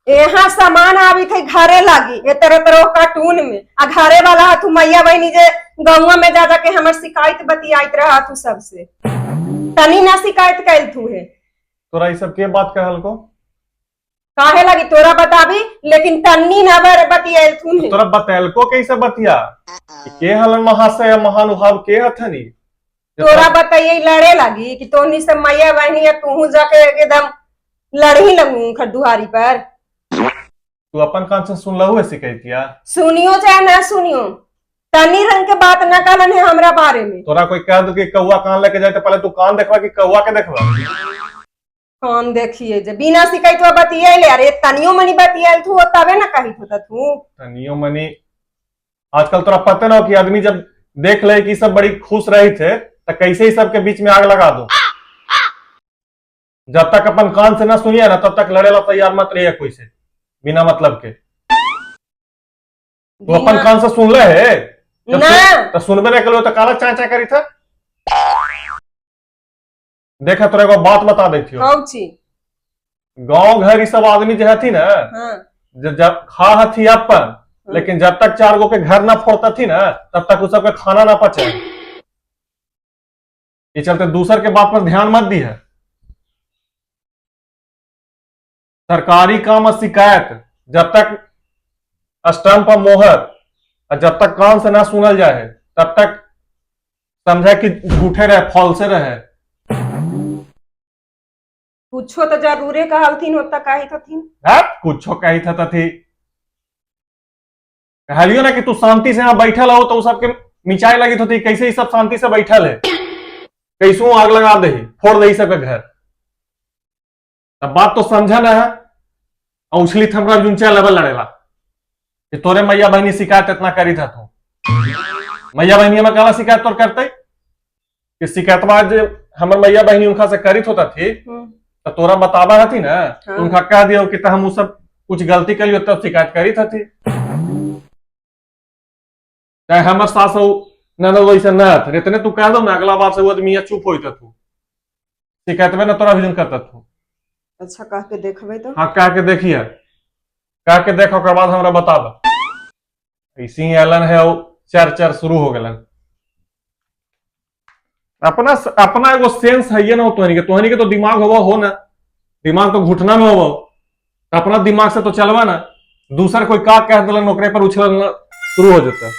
यहाँ सामान आवी थे घरे लागी ए तरह तरह कार्टून में, आ घरे वाला हथु मैया बहनी जे गौवा में जा जाके हमर शिकायत बतियाइत रहा तू सबसे, तनी ना शिकायत कैल तू है। तोरा ई सब के बात कहल को? काहे लगी तोरा बताबी, लेकिन तन्नी ना बर बतियाल तू है। तोरा बतैलको कैसे बतिया कि के हलन महाशय महानुभाव के हथनी? तोरा बताइए लड़े लगी कि तोहनी से मैया बहनी या तूहू जाके एकदम लड़ही लगू खर दुहारी पर। तू अपन कान से सुनलहु है शिकायतिया? सुनियो चाहे ना सुनियो, तनी रंग के बात ना कहलन है हमरा बारे में। तोरा कोई कह दो कि कौआ कान लेके जाए तो पहले तू कान देखवा कि कौआ के देखवा? कान देखिए जे बिना शिकायत बतियाले, अरे तनियो मनी बतियाल तू तबे ना कही होता तू। तनियो मनी आजकल तोरा पता ना हो कि आदमी जब देख ले कि सब बड़ी खुश रही थे तो कैसे ही सबके बीच में आग लगा दो। जब तक अपन कान से ना सुनिए ना तब तक लड़े ला तैयार मत रहिए कोई से बिना मतलब के। तू अपन कान से सुन ले है जब ना। तो सुनबे ना करो तो काला चाय चाय करी था। देखा, तोरा एगो बात बता देती हो। कौची? गांव घर ई सब आदमी जो हथी ना, जब खा हथी अपन, लेकिन जब तक चार गो के घर ना फोड़ता थी ना तब तक उस सबके खाना ना पचे। ये चलते दूसर के बात पर ध्यान मत दी है। सरकारी काम और शिकायत जब तक स्टम्प पर मोहर और जब तक कान से ना सुनल जाए तब तक समझा कि झूठे रहे, फॉल्से रहे। कुछो तो जरूरे कहलथिन होता कही थथिन। है कुछो कही था थी कहलियो ना कि तू शांति से यहाँ बैठल हो तो उ सबके मिचाई लगी होती, कैसे ही सब शांति से बैठल है, कैसो आग लगा दे, फोड़ दे सबके घर। तब बात तो समझा ना है और उछली थमरा जुनचा लेवल लड़ेला कि तोरे मैया बहनी शिकायत इतना करी था। तू मैया बहनी हमें कहला शिकायत तोर करते कि शिकायतवा जे हमर मैया बहनी उनका से करी होता थी तो तोरा बतावा हथी ना। उनका कह दियो कि त हम उ सब कुछ गलती करियो तब शिकायत करी थी। चाहे हमर सास हो ननद वैसे न हथ, इतने तू कह दो ना, अगला बार से वो आदमी चुप होता तू, शिकायत में ना तोरा अभिजन करता तू। अच्छा, कह के देखबे तो। हाँ, कह के देखिए, कह के देख, ओकर बाद हमरा बताब। ऐसे ही एलन है वो चर चर शुरू हो गेलन। अपना अपना एगो सेंस है ये ना तोहनी के तो दिमाग होबो हो ना, दिमाग तो घुटना में होबो, तो अपना दिमाग से तो चलवा ना। दूसर कोई का कह दिलन ओकरे पर उछलना शुरू हो जाता।